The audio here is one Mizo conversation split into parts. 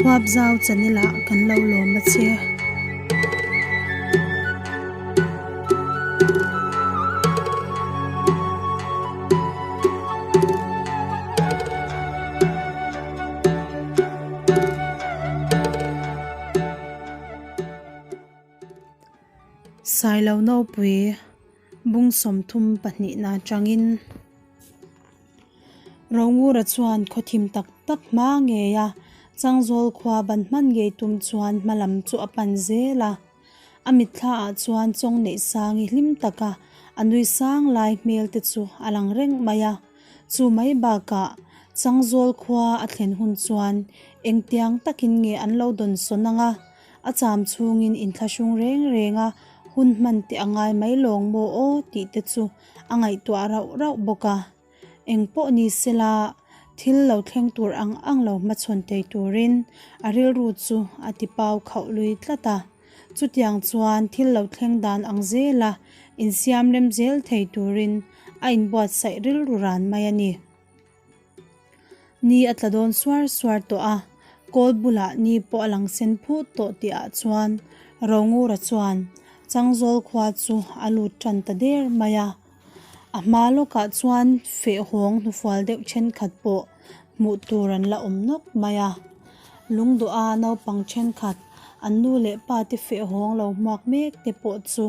Huapzau channel ah kan lo lawm a che. Sailo Nopui bung 32 na atangin Rongura chuan khawthim tak tak hma ngei a, Changzawl khua ban hman ngei tum chuan hma lam chu a pan zel a. A mitthla ah chuan chawng neih sangi hlim taka a nui sang lai hmel te chu a lang reng mai a. Chu mai bakah Changzawl khua a thlen hun chuan engtiang takin nge an lo dawn sawn ang a, a cham chhungin inthlahrung reng reng a hun hman teh a ngai mai lawng maw aw tih te chu a ngaihtuah rauh rauh bawk a. Eng pawh ni sela, thil lo thleng tur ang ang lo hmachhawn thei turin a rilru chu a ti pau khauh lui tlat a. Chutiang chuan thil lo thleng dan ang zela insiam rem zel thei turin a inbuatsaih rilru ran mai a ni. Ni a tla dawn suar suar tawh a, kawl bulah ni pawh a lang sen phut tawh tih ah chuan Rongura chuan Changzawl khua chu a lut tan ta der mai a. A hma lawkah chuan fehhawng hnufual deuh thenkhat pawh hmuh tur an la awm nawk mai a. Lungduha naupang thenkhat an nu leh pa te fehhawng lo hmuak mek te pawh chu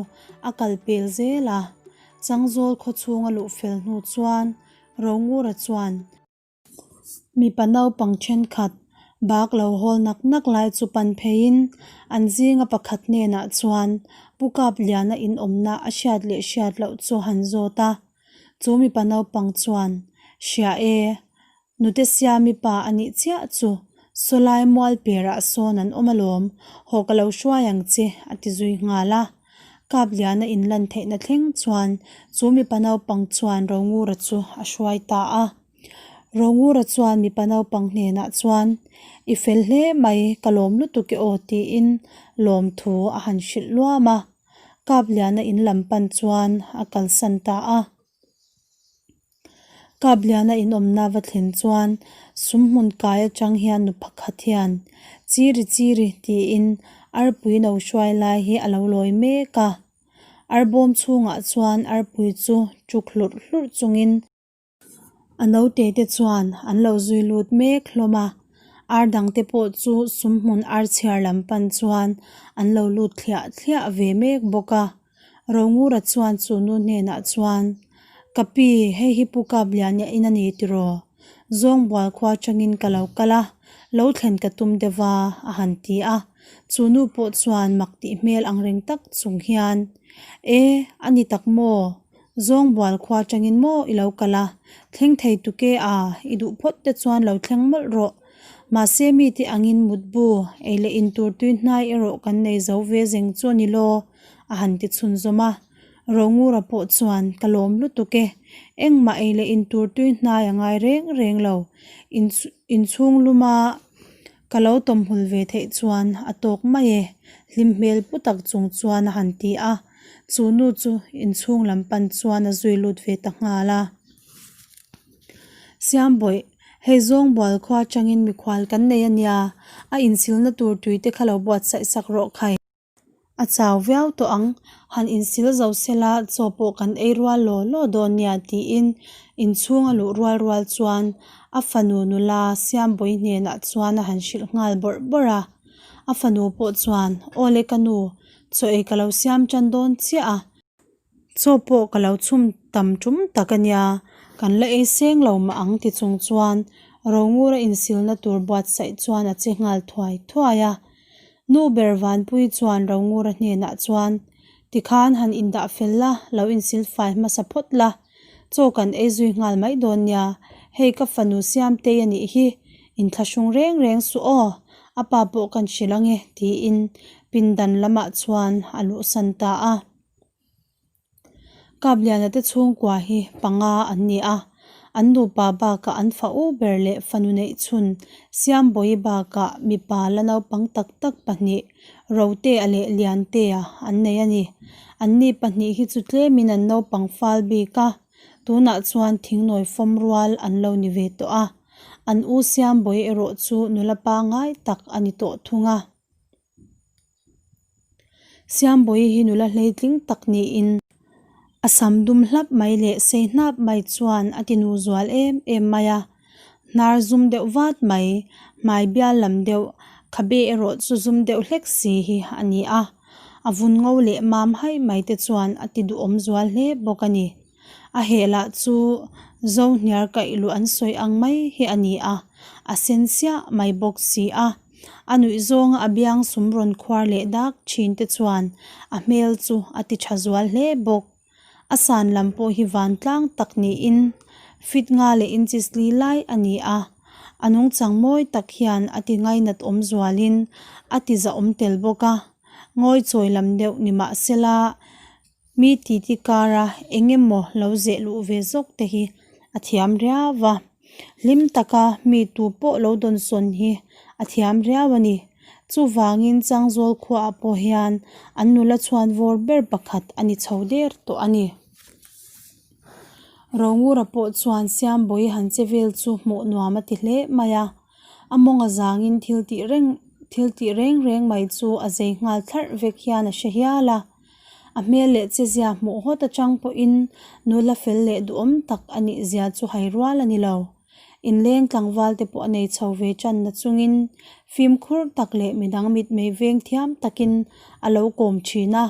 a kal pel zel a. Changzawl khaw chhunga luh fel hnu chuan Rongura chuan Mipa naupang thenkhat bak lo hawl nak nak lai chu pan pheiin an zinga pakhat hnenah chuan Pu Kapliana inawmna a hriat leh hriat loh chu han zawt a. Chu mipa naupang chuan, Hria e, nute Siami pa a nih chiah chu sawlai mual perah sawn an awm alawm, haw ka lo hruai ang che a ti zui nghal a. Kapliana inlan theihna thleng chuan chu mipa naupang chuan Rongura chu a hruai ta a. Rongura chuan mipa naupang hnenah chuan, I fel hle mai, ka lawm lutuk e aw tiin lawmthu a han hrilh luam a. Kapliana in lam pan chuan a kalsan ta a. Kapliana inawmna va thlen chuan sumhmun kai atang hian nu pakhat hian, Chiri chiri tiin arpui no hruai lai hi a lo lawi mek a. Arbawm chhungah chuan arpui chu tuk hlurh hlurh chungin, A naute te chuan an lo zui lut mek hlawm a, ar dang te pawh chu sumhmun ar chhiar lam pan chuan an lo lut thliah thliah ve mek bawk a. Rongura chuan chu nu hnenah chuan, Ka pi, hei hi Pu Kapliana in a ni tiraw? Zawngbual khua atangin ka lo kal a, lo thlen ka tum deuh va, a han ti a. Chu nu pawh chuan mak tih hmel ang reng tak chung hian, E, a ni tak maw? Zawngbual khua atangin maw i lo kal a, thleng thei tu ke a, i duh phawt te chuan lo thleng mawlh rawh. Mahse mite angin mutbu, ei leh in tur tui hnai erawh kan nei zo ve zeng chu a ni law, a han ti chhunzawm a. Rongura pawh chuan, Ka lawm lutuk e, engmah ei leh in tur tui hnai a ngai reng reng lo, inchhung luma ka lo tawmhul ve theih chuan a tawk mai e, hlim hmel pu tak chung chuan a han ti a. Chu nu chu inchhung lam pan chuan a zui lut ve ta nghal a. Siambawih, hei zawng bual khua atangin mikhual kan nei a nia, a insilna tur tui te kha lo buatsaih sak rawh khai. A chau viau tawh ang, han insil zo sela chaw pawh kan ei rual law law dawn nia tiin inchhung a luh rual rual chuan a fanu nula Siambawih hnenah chuan a han hrilh nghal bawrh bawrh a. A fanu pawh chuan, Awle ka nu, Chaw ei ka lo siam tan dawn chiah a, chaw pawh ka lo chhum tam tum tak a nia, kan la ei seng lo mah ang ti chung chuan Rongura insilna tur buatsaih chuan a che nghal thuai thuai a. Nu ber Vanpui chuan Rongura hnenah chuan, Tikhan han indah fel la, lo insil fai hmasa phawt la, chaw kan ei zui nghal mai dawn nia, hei ka fanu Siamtei a nih hi, inthlahrung reng reng suh aw, a pa pawh kan hrilh ange tiin pindan lamah chuan a luhsan ta a. Kapliana te chhungkua hi panga an ni a, an nupa bakah an fa u ber leh fanu neih chhun Siambawi bakah mipa la naupang tak tak pahnih Rotea leh Liantea an nei a ni. Anni pahnih hi chu tlemin an naupang fal bik a, tunah chuan thingnawi fawm rual an lo ni ve tawh a. An u Siambawi erawh chu nula pangngai tak a ni tawh thung a. Siambawi hi nula hleitling tak niin a sam dum hlap mai leh sei hnap mai chuan a ti nu zual em em mai a. Hnar zum deuh vat mai, hmai bial lam deuh, khabe erawh chu zum deuh hlek si hi a ni a. A vun ngo leh mam haih mai te chuan a ti duhawm zual hle bawk a ni. A heh lah chu zo hniar kaih luh an sawi ang mai hi a ni a, a sen siah mai bawk si a. A nuih zawnga a biang sum rawn khuar leh dak thin te chuan a hmel chu a ti tha zual hle bawk. A san lam pawh hi vantlang tak niin feet nga leh inches li lai a ni a, a nungchang mawi tak hian a ti ngainat awm zualin a ti zahawm tel bawk a, ngawi chawi lam deuh ni mahsela Mi titi kara eng emaw lo zeh luh ve zawk te hi a thiam riau a, hlim taka mi tu pawh lo dawnsawn hi a thiam riau a ni. Chuvangin Changzawl khuaah pawh hian an nula chhuan vawr ber pakhat a ni chho der tawh a ni. Rongura pawh chuan Siambawi han che vel chu hmuh nuam a ti hle mai a, a mawng a zangin thil tih reng thil tih reng reng mai chu a zei nghal thlarh vek hian a hre hial a. A hmel leh chezia hmuh hawt atang pawhin nula fel leh duhawm tak a nih zia chu hai rual a ni lo. Inleng tlangval te pawh a nei chho ve tan na chungin fimkhur tak leh midang mitmei veng thiam takin a lo kawm thin a,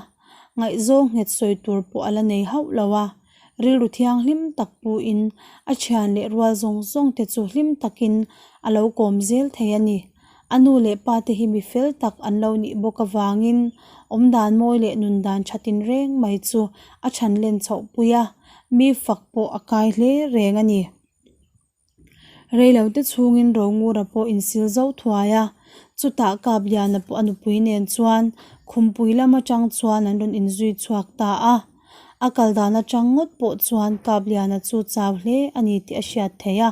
ngaihzawng nghet sawi tur pawh a la nei hauh lo a, rilru thianghlim tak puin a thian leh rual zawng zawng te chu hlim takin a lo kawm zel thei a ni. A nu leh pa te hi mi fel tak an lo nih bawk avangin awmdan mawi leh nun dan tha tinreng mai chu a chhan len chhoh pui a, mi fak pawh a kai hle reng a ni. Reilote chhungin Rongura pawh insil zo thuai a, chutah Kapliana pawh a nupui nen chuan khumpui lam atang chuan an rawn inzui chhuak ta a. A kal dan atang ngawt pawh chuan Kapliana chu chau hle a ni tih a hriat theih a.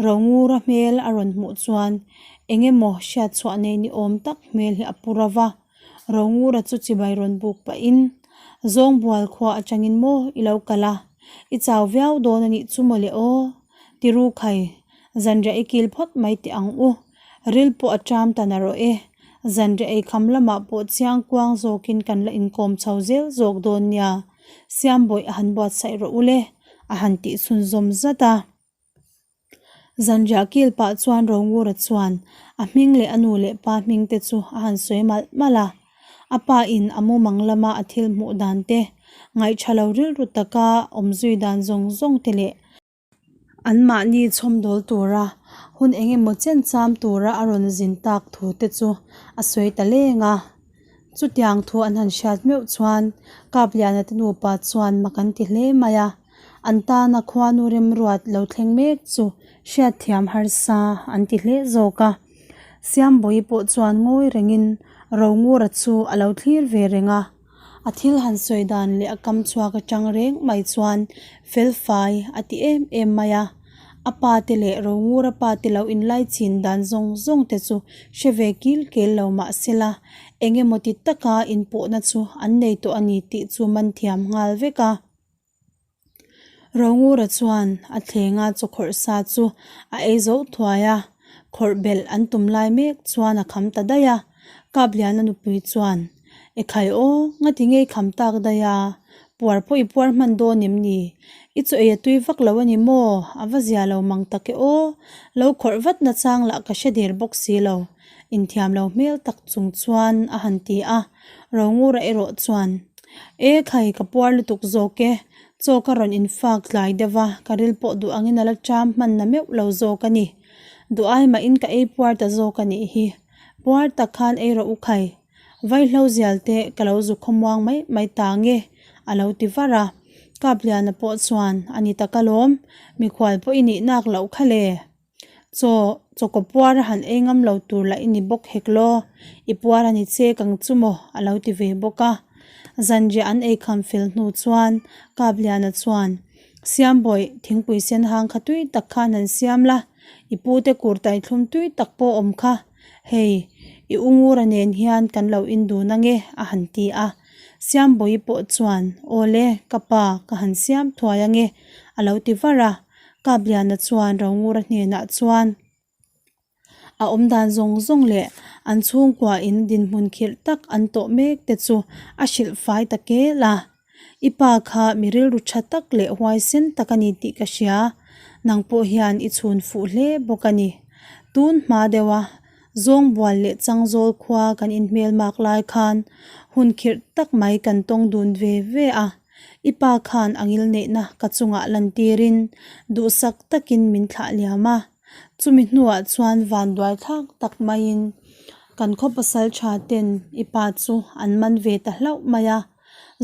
Rongura hmel a rawn hmuh chuan eng emaw hriat chhuah nei ni awm tak hmel hi a pu ro va, Rongura chu chibai rawn buk pahin, Zawngbual khua atangin maw i lo kal a, i chau viau dawn a nih chu maw le aw? Ti ru khai, zanriah i kil phawt mai teh ang u, ril pawh a ṭam ta na rawh e, zanriah ei kham lamah pawh chiang kuang zawkin kan la inkawm chho zel zawk dawn nia, Siambawih a han buatsaih rawh u le, a han tih chhunzawm zat a. Zanriah kil pah chuan Rongura chuan a hming leh a nu leh pa hming te chu a han sawi malh malh a. A pa in a mumang lama a thil hmuh dan te, ngaihṭha lo rilru taka awm zui dan zawng zawng te leh anmahni chhawmdawl tura hun eng emaw chen cham tura a rawn zin tak thu te chu a sawi ta leng a. Chutiang thu an han hriat meuh chuan Kapliana te nupa chuan mak an ti hle mai a. An tana khuanu remruat lo thleng mek chu hriatthiam harsa an ti hle zawk a. Siambawi pawh chuan ngawi rengin Rongura chu a lo thlir ve reng a. A thil han sawi dan leh a kam chhuak atang reng mai chuan felfai a ti em em mai a. A pa te leh Rongura pa te lo inlai chin dan zawng zawng te chu hre ve kil kel lo mah sela, eng emaw ti taka inpawhna chu an nei tawh a ni tih chu man thiam nghal vek a. Rongura chuan a thlenga chaw khawrh sa chu a ei zo thuai a, khawrh belh an tum lai mek chuan a kham ta daih a. Kapliana nupui chuan, Ekhai aw, ngati ngei kham tak daih a, puar pawh i puar hman dawn em ni? I chaw ei a tui vak lo a ni maw? A va zia lo mang tak e aw, lo khawrh vat na chang lah ka hre der bawk si lo, inthiam lo hmel tak chung chuan a han ti a. Rongura erawh chuan, E khai, ka puar lutuk zawk e, chaw ka rawn infak tlai deuh a, ka ril pawh duh angin a la ṭam hman na meuh lo zawk a ni. Duh ai mahin ka ei puar ta zawk a nih hi. Puar tak khan ei rawh u khai. Vaihlo zial te ka lo zu khawmuang mai mai ta nge, a lo ti var a. Kapliana pawh chuan, A ni tak alawm, mikhual pawh i nih nak loh kha le. Chaw, chawkaw puar a han ei ngam lo tur lah i ni bawk hek law, i puar a ni che kang chu maw a lo ti ve bawk a. Zanriah an ei kham fel hnu chuan Kapliana chuan, Siambawih, thingpui sen hang kha tui tak khan han siam la, i pute kur taithlum tui tak pawh awm kha, hei, i u Ngura nen hian kan lo indun ange a han ti a. Siambawihi pawh chuan, Awle, ka pa, ka han siam thuai ange a lo ti var a. Kapliana chuan Rongura hnenah chuan. A awmdan zawng zawng leh an chhungkua in dinhmun khirh tak an tawh mek te chu a hrilh fai ta kel a. I pa kha mi rilru tha tak leh huaisen tak a ni tih ka hria, nang pawh hian i chhun fuh hle bawk a ni. Tun hma deuha Zawngbual leh Changzawl khua kan inhmelmak lai khan hun khirh tak mai kan tawng dun ve ve a, i pa khan a ngilneihna ka chungah lantirin duhsak takin min thlah liam a. Chumi hnuah chuan vanduai thlak tak maiin kan khaw pasal tha ten i pa chu an man ve ta hlauh mai a,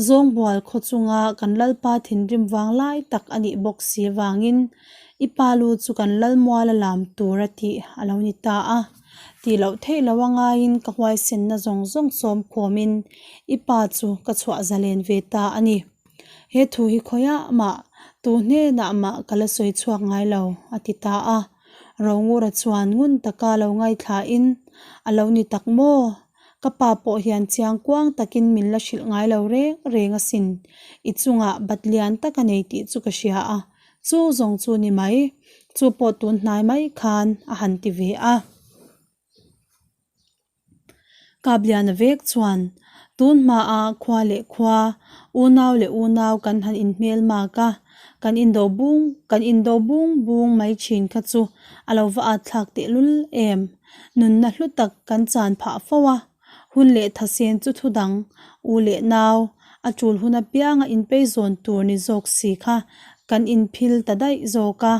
Zawngbual khaw chunga kan lalpa thinrim vang lai tak a nih bawk si vangin i pa lu chu kan lalmuala lam tur a tih a lo ni ta a. Tih loh theih loh a ngaiin ka huaisenna zawng zawng sawm khawmin i pa chu ka chhuah zalen ve ta a ni. He thu hi khawiah mah, tu hnenah mah ka la sawi chhuak ngai lo, a ti ta a. Rongura chuan ngun taka lo ngaithlain, A lo ni tak maw? Ka pa pawh hian chiang kuang takin min la hrilh ngai lo reng reng asin. I chungah bat lian tak a nei tih chu ka hria a, chu zawng chu ni mai. Chu pawh tun hnai mai khan a han ti ve a. Kabliana vek chuan, Tun hmaa khua leh khua, unau leh unau kan han inhmel mak a, kan indo bung kan indo bung bung mai thin kha chu a lo va at thlak tehlul em. Nunna hlu tak kan chan phah fo a, hun leh thasen chu thu dang, u leh nau, a tul hun apianga inpeizawn tur ni zawk si kha kan inphil ta daih zawk a.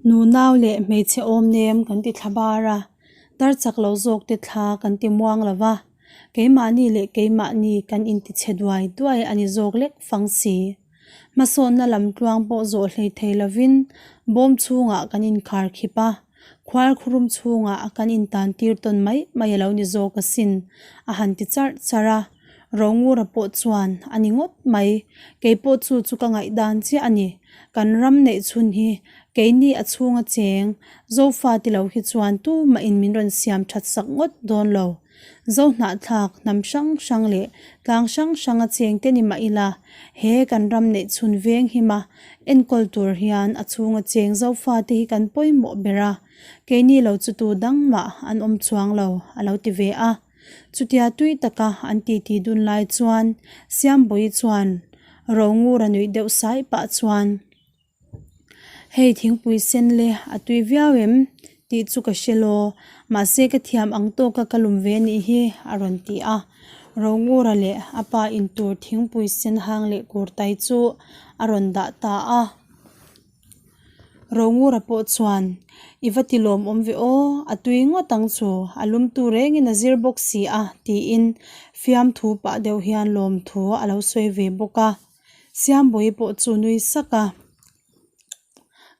Nunau leh hmeichhe awm nem kan ti thla bar a, tar chak lo zawk te thla kan ti muang lo va, keimahni leh keimahni kan inti chhe duai duai a ni zawk lek fang si. Hmasawnna lam tluang pawh zawh hlei thei lovin bawm chhungah kan inkhar khip a, khuar khurum chhungah kan intan tir tawn mai mai a lo ni zawk asin, a han ti charh charh a. Rongura pawh chuan a ni ngawt mai, kei pawh chu chu ka ngaihdan chiah a ni. Kan ram neih chhun hi keini a chhunga cheng Zofa ti lo hi chuan tumah in min rawn siam that sak ngawt dawn lo. Zo hnahthlak hnam hrang hrang leh tlang hrang hranga cheng te ni mah ila he kan ram neih chhun veng hima enkawl tur hian a chhunga cheng Zofa te hi kan pawimawh ber a, keini lo chu tu dang mah an awm chuang lo a lo ti ve a. Chutia tui taka an titi dun lai chuan Siambawi chuan Rongura nuih deuh sai pah chuan, Hei thingpui sen le a tui viau em? tih chu ka hre law, mahse ka thiam ang tawka ka lum ve nih hi a rawn ti a. Rongura leh a pa intur thingpui sen hang leh kurtai chu a rawn dah ta a. Rongura pawh chuan, I va ti lawmawm ve aw, a tui ngawt ang chu, a lumtu rengin a zir bawk si a, tiin fiamthu pah deuh hian lawmthu a lo sawi ve bawk a. Siambawi pawh chu nui sak a.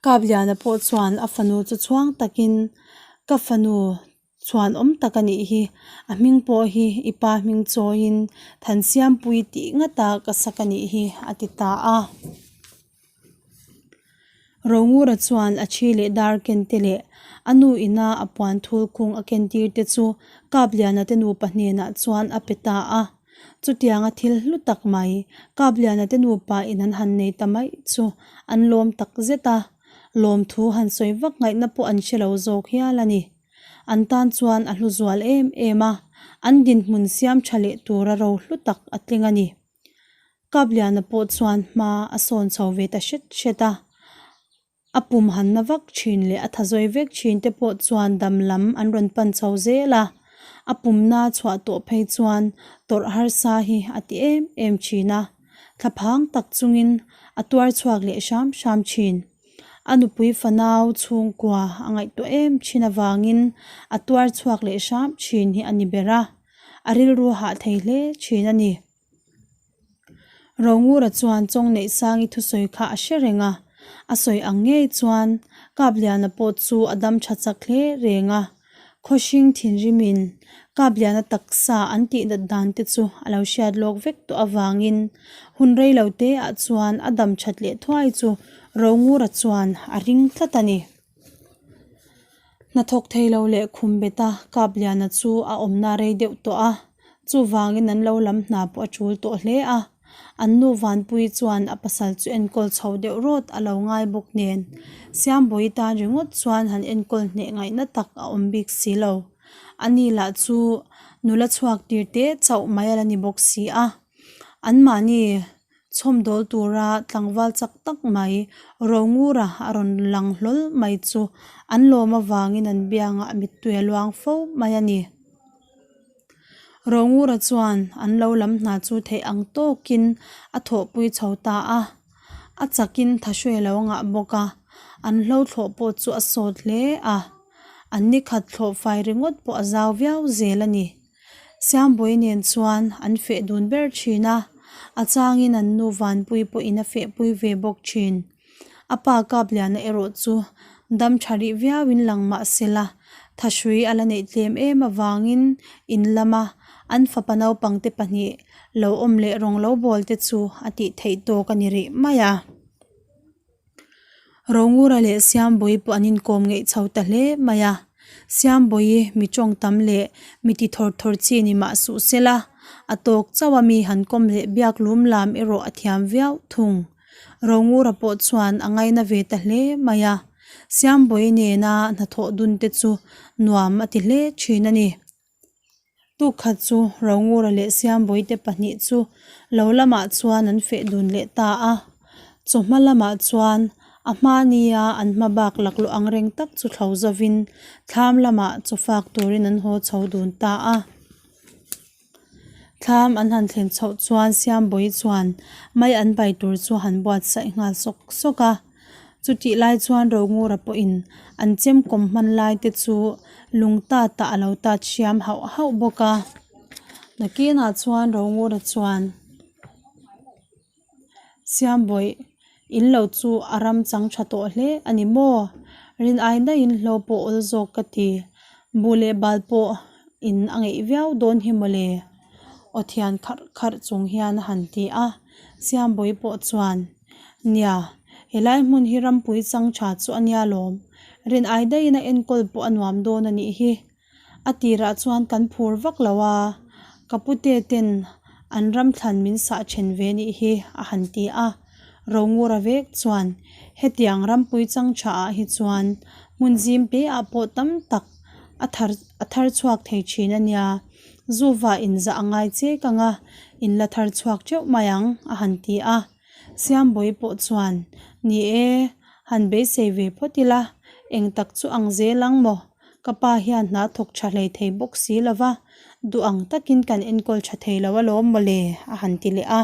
Kapliana pawh chuan a fanu chu chhuang takin, Ka fanu, Chhuanawm tak a nih hi, a hming pawh hi i pa hming chawiin Thansiampui tih ngata ka sak a nih hi, a ti ta a. Rongura chuan a thi leh dar ken te leh a nu ina a puan thul khung a ken tir te chu Kapliana te nupa hnenah chuan a pe ta a. Chutianga thil hlu tak mai Kapliana te nupa in an han nei ta mai chu an lawm tak zet a. Lawmthu han sawi vak ngaihna pawh an hre lo zawk hial a ni. An tan chuan a hlu zual em em a, an dinhmun siam tha leh tura ro hlu tak a tling a ni. Kapliana pawh chuan hma a sawn chho ve ta hret hret a, a pum han na vak thin leh a tha zawi vek thin te pawh chuan dam lam an rawn pan chho zel a, a pumna chhuah tawh phei chuan tawrh harsa hi a ti em em thin a, thlaphang tak chungin a tuar chhuak leh hram hram thin. A nupui fanau chhungkua a ngaihtuah em thin avangin a tuar chhuak leh hram thin hi a ni ber a, a rilru hah thei hle thin a ni. Rongura chuan Chawngneihsangi thusawi kha a hre reng a, a sawi ang ngei chuan Kapliana pawh chu a dam tha chak hle reng a. Khawhring thinrimin Kapliana taksa an tih nat dan te chu a lo hriat lawk vek tawh avangin hun rei lo te ah chuan a dam that leh thuai chu Rongura chuan a ring tlat a ni. Hnathawk thei lo leh khum bet a Kapliana chu a awmna rei deuh tawh a, chuvangin an lo lam hna pawh a tul tawh hle a. An nu Vanpuii chuan a pasal chu enkawl chho deuh rawt a lo ngai bawk nen, Siambawi tan ringawt chuan han enkawl hneh ngaihna tak a awm bik si lo. Ani lah chu nula chhuak tir te chauh mai a la ni bawk si a. Anmahni chhawmdawl tura tlangval chak tak mai Rongura a rawn lang hlawl mai chu an lawm avangin an biangah mittui a luang fo mai a ni. Rongura chuan an lo lam hna chu theih ang tawkin a thawhpui chho ta a, a chakin thahrui a lo ngah bawk a, an hlo thlawh pawh chu a sawt hle a, an nikhat thlawh fai ringawt pawh a zau viau zel a ni. Siambawi nen chuan an feh dun ber thin a, a changin an nu Vanpui pawhin a fehpui ve bawk thin. A pa Kapliana erawh chu dam tha rih viauin lang mah se la, thahrui a la neih tlem em avangin in lama an fapa naupangte pahnih lo awm leh rawng lo bawl te chu a tih theih tawk a ni rih mai a. Rongura leh Siambawi pawh an inkawm ngeih chho ta hle mai a, Siambawi mi tawng tam leh mi ti thawr thawr chi ni mah suh se la, a tawk chauh a mi han kawm leh biak lum lam erawh a thiam viau thung. Rongura pawh chuan a ngaina ve ta hle mai a, Siambawi nena hnathawh dun te chu nuam a ti hle thin a ni. Tukkhat chu Rongura leh Siambawi te pahnih chu lo lamah chuan an feh dun leh ta a, chawhma lamah chuan a hma nia an hma bak laklawh ang reng tak chu thlo zovin thlam lamah chaw fak turin an haw chho dun ta a. Thlam an han thlen chhoh chuan Siambawi chuan mai an bai tur chu han buatsaih nghal sawk sawk a. Chutih lai chuan Rongura pawhin an chem kawm hman lai te chu lung tat ah a lo tat hriam hauh hauh bawk a. Nakinah chuan Rongura chuan Siambawi in lo chu a ram chang tha tawh hle a ni maw? Rin ai daihin hlo pawh awl zawk ka ti. Buh leh bal pawh in a ngeih viau dawn hi mawle. Aw thian kharh kharh chung hian a han ti a, Siambawi pawh chuan, Nia, helai hmun hi rampui chang tha chu a nia lawm. Rin ai daihin a enkawl pawh a nuam dawn a nih hi. A tirah chuan kan phur vak lo a, ka pute ten an ram thlan min sah then ve nih hi a han ti a. Rongura vek chuan hetiang rampui chang tha ah hi chuan hmun zim te ah pawh tam tak a thar a thar chhuak thei thin a nia. Zuva inzah a ngai chek ang a, in la thar chhuak teuh mai ang a han ti a. Siambawi pawh chuan, Ni e, han beisei ve phawt ila, eng tak chu ang zel ang maw? Ka pa hian hna thawk tha hlei thei bawk si lo va, duh ang takin kan enkawl tha thei lo alawm mawle, a han ti leh a.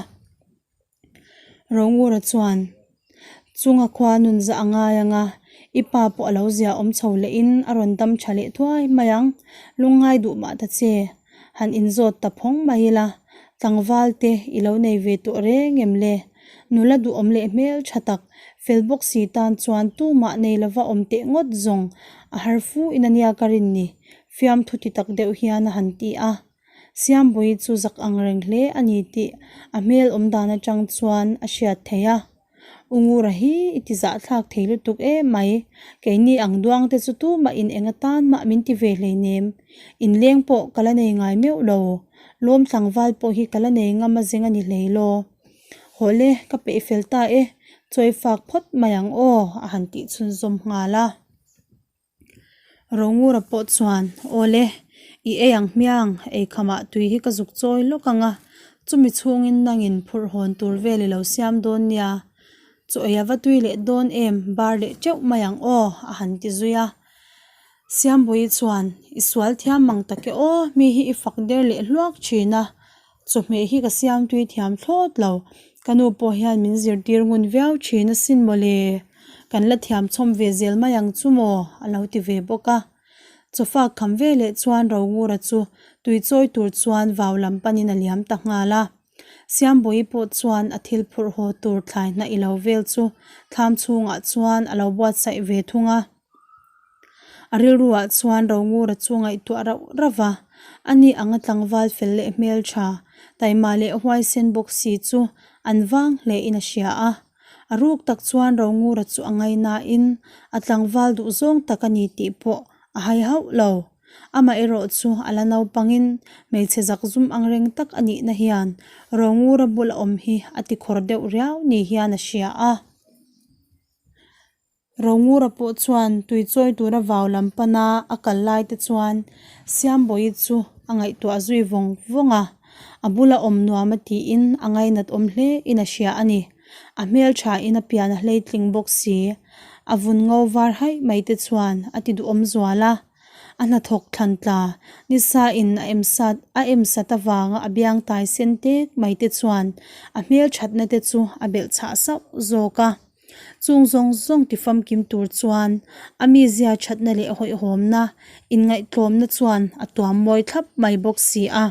Rongura chuan, Chunga khua nun zah a ngai ang a, i pa pawh a lo zia awm chho lehin a rawn dam tha leh thuai mai ang, lungngai duh mah ta che, han inzawt ta phawng mai ila, tlangval te i lo nei ve tawh reng em le? Nula duhawm leh hmel tha tak, fel bawk si tan chuan tumah nei lova awm teh ngawt zawng a har fu in a nia ka rin ni, fiamthu ti tak deuh hian a han ti a. Siambawi chu zak ang reng hle a ni tih a hmel awm dan atang chuan a hriat theih a. U Ngura hi i ti zahthlak thei lutuk em mai, keini ang duang te chu tumah in eng atan mah min ti ve hleinem. Inleng pawh ka la nei ngai meuh lo, lawm tlangval pawh hi ka la nei ngam a zeng a ni hlei law. Hawle, ka peih fel ta e, chawi fak phawt mai ang aw a han tih chhunzawm nghal a. Rongura pawh chuan, Awle, i ei ang hmiang, eikhamah tui hi ka zuk chawi lawk ang a, chumi chhungin nangin phurh hawn tur vel i lo siam dawn nia, chaw ei a va tui leh dawn em, bar leh teuh mai ang aw, a han ti zui a. Siambawi chuan, I sual thiam mang tak e aw, mi hi i fak der leh hluak thin a, Chawhmeh hi ka siam tui thiam thlawt lo, ka nu pawh hian min zirtir ngun viau thin asin mawle, kan la thiam chhawm ve zel mai ang chu maw a lo ti ve bawk a. Chawfak kham ve leh chuan Rongura chu tui chawi tur chuan vau lam panin a liam ta nghal a. Siambawi pawh chuan a thil phurh haw tur thlai hna i lo vel chu thlam chhungah chuan a lo buatsaih ve thung a. A rilruah chuan Rongura chu ngaihtuah rauh rauh va, ani anga tlangval fel leh hmeltha, taima leh huaisen bawk si chu an vang hle in a hria a. A ruk tak chuan Rongura chu a ngainain a tlangval duhzawng tak a ni tih pawh a hai hauh lo. Amaherawhchu a la naupangin hmeichhe zakzum angreng tak a nihna hian Rongura bula awm hi a tikhawr deuh riau ni hian a hria a. Rongura pawh chuan tui chawi tura vau lam pana a kal lai te chuan Siambawi chu a ngaihtuah zui vawng vawng a, a bula awm nuam a tiin a ngainat awm hle in a hria a ni. A hmeltha in a pian a hleitling bawk si, a vun ngo var haih mai te chuan a ti duhawm zual a. A hnathawk thlan tla nisa in a em sat a em sat avanga a biang tai sen tek mai te chuan a hmelthatna te chu a belh chhah sauh zawk a. Chung zawng zawng ti famkim tur chuan a mizia thatna leh hawihhawmna inngaihtlawmna chuan a tuam mawi thlap mai bawk si a.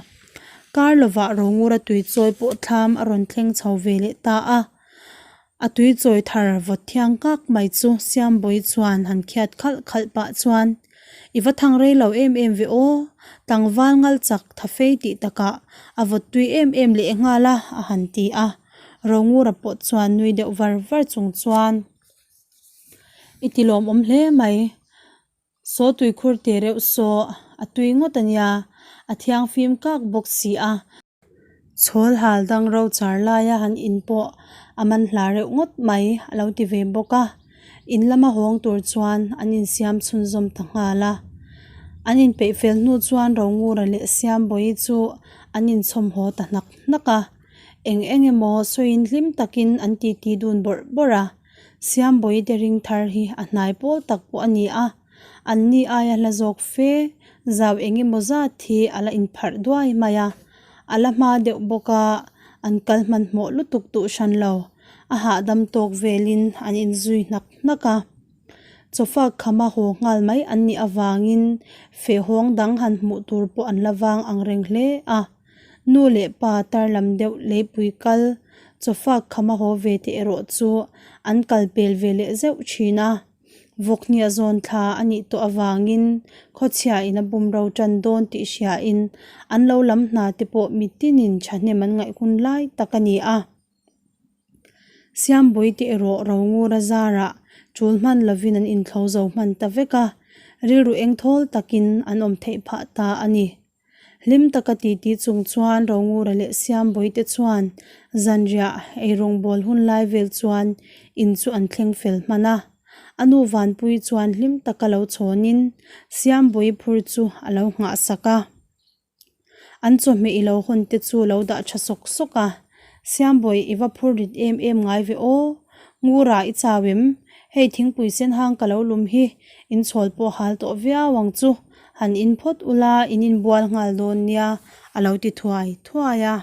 Kar lovah Rongura tui chawi pawh thlam a rawn thleng chho ve leh ta a. A tui chawi thar vawt thiang kak mai chu Siambawi chuan han khiat khalh khalh pah chuan, I va thang rei lo em em ve aw, tlangval ngal chak tha fei tih takah a vawt tui em em leh nghal a, a han ti a. Rongura pawh chuan nui deuh var var chung chuan, I ti lawmawm hle mai, saw tuikhur teh reuh saw a tui ngawt a nia, a thiangfim kak bawk si a. Chhawl hal dang ro char laia han in pawh a man hla reuh ngawt mai a lo ti ve bawk a, in lama hawng tur chuan an insiam chhunzawm ta nghal a. An inpeih fel hnu chuan Rongura leh Siambawi chu an inchhawm haw ta hnak hnak a. Eng eng emaw sawiin hlim takin an titi dun bawrh bawrh a, Siambawi te ring thar hi a hnai pawl tak pawh a ni a, anni aia hla zawk fe zau eng emaw zat hi a la inpharh duai mai a, a la hma deuh bawk a, an kal hmanhmawh lutuk duh hran lo, a hahdam tawk velin an inzui hnak hnak a. Chawfak khama haw nghal mai an nih avangin fehhawng dang han hmuh tur pawh an la vang ang reng hle a. Nu leh pa tar lam deuh leipui kal chawfak khama haw ve te erawh chu an kal pel ve leh zeuh thin a. Vawkhniah zawn thla a nih tawh avangin khawchhia in a bumro tan dawn tih hriain an lo lam hna te pawh mitinin thahnem an ngaih hun lai tak a ni a. Siambui te erawh Rongura zarah tul hman lovin an inthlo zo hman ta vek a, rilru engthawl takin an awm theih phah ta a ni. Hlim taka titi chung chuan Rongura leh Siambui te chuan zanriah eirawngbawl hun lai vel chuan in chu an thleng fel hman a. A nu Vanpui chuan hlim taka lo chhawnin Siambui phur chu a lo nghahsak a. An chawhmeh i lo hawn te chu lo dah tha sawk sawk a, Siambawi i va phur rit em em ngai ve aw, Ngura i chau em? Hei thingpui sen hang ka lo lum hi in chhawl pawh hal tawh viau ang chu, han in phawt ula in inbual nghal dawn nia a lo ti thuai thuai a.